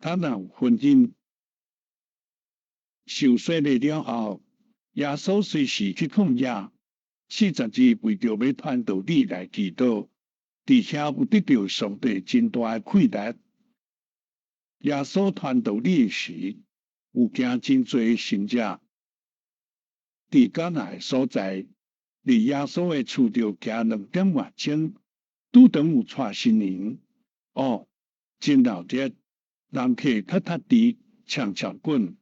他若有婚姻。受洗禮了後，耶穌隨時去曠野，40日為著欲傳道理來祈禱，佇遐有得著上帝真大的氣力。耶穌傳道理時，有行真濟神跡。佇迦拿的所在，離耶穌的厝著行2點外鐘，拄當有娶新娘。哦，真鬧熱，人客較踢豬，衝超滾。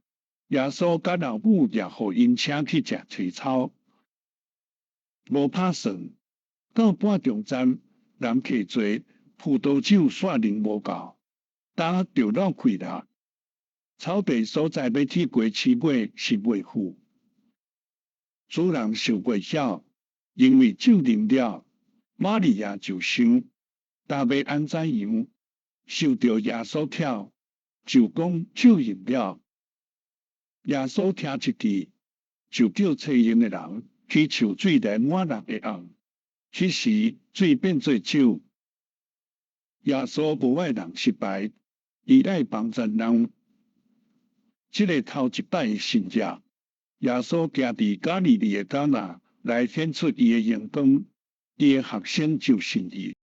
耶穌佮老母也予𪜶請去食炊草，無拍算，到半中站，人客濟，葡萄酒煞啉無夠，焦就落氣啦。草地所在欲去過市尾是袂赴。主人想袂曉，因為酒啉了，瑪利亞就想，焦欲按怎樣？受著耶穌巧，就講酒用了。耶穌聽這句，就叫揣𪜶的人去抽水來滿六个甕。彼時水變做酒。耶穌無愛人失敗，伊愛幫助人。這个頭一擺的神跡，耶穌行佇加利利的迦拿來顯出伊的榮光，伊的學生就信伊。